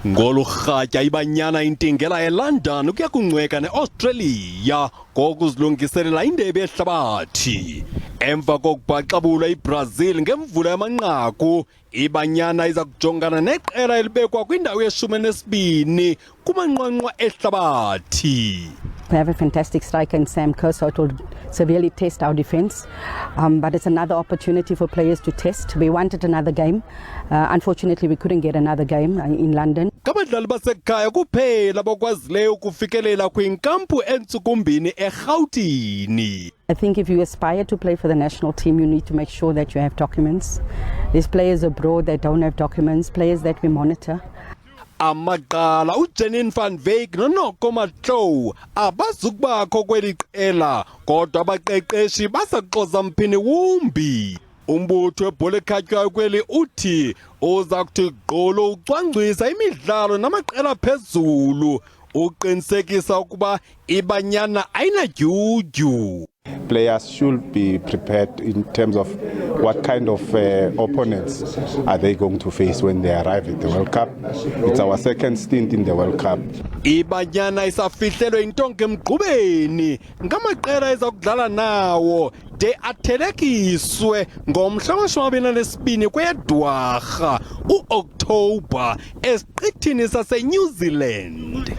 Ngolu rhatya iBanyana intingela eLondon ukuya kungcweka neAustralia ngokuzilungiselela indebe yehlabathi. Emva kokubhaxabulwa iBrazil ngemvula yamanqaku, iBanyana iza kujongana neqela elibekwa kwindawo yeshumi elinesibini kumanqwanqwa ehlabathi. We have a fantastic striker in Sam Kerr, so it will severely test our defense. But it's another opportunity for players to test. We wanted another game. Unfortunately, we couldn't get another game in London. Ngabadlali basekhaya kuphela abakwazileyo ukufikelela kwinkampu entsukumbini eRhawutini. I think if you aspire to play for the national team, you need to make sure that you have documents. There's players abroad that don't have documents, players that we monitor. Amaqala uJanine van Wyk noNoko Matlou abazukubakho kweli qela, kodwa abaqeqeshi basaxoza mphini wumbi. Umbutho webhola ekhatywayo kweli uthi uza kuthi gqolo ucwangcwisa imidlalo namaqela phezulu uqinisekisa ukuba iBanyana ayinadyudyu. Players should be prepared in terms of what kind of opponents are they going to face when they arrive at the World Cup. It's our second stint in the World Cup. IBanyana isafihlelwe intonga emgqubeni ngamaqela eza kudlala nawo de athelekiswe ngomhla wama-22 kweyeDwarha, uOkthobha, esiqithini saseNew Zealand.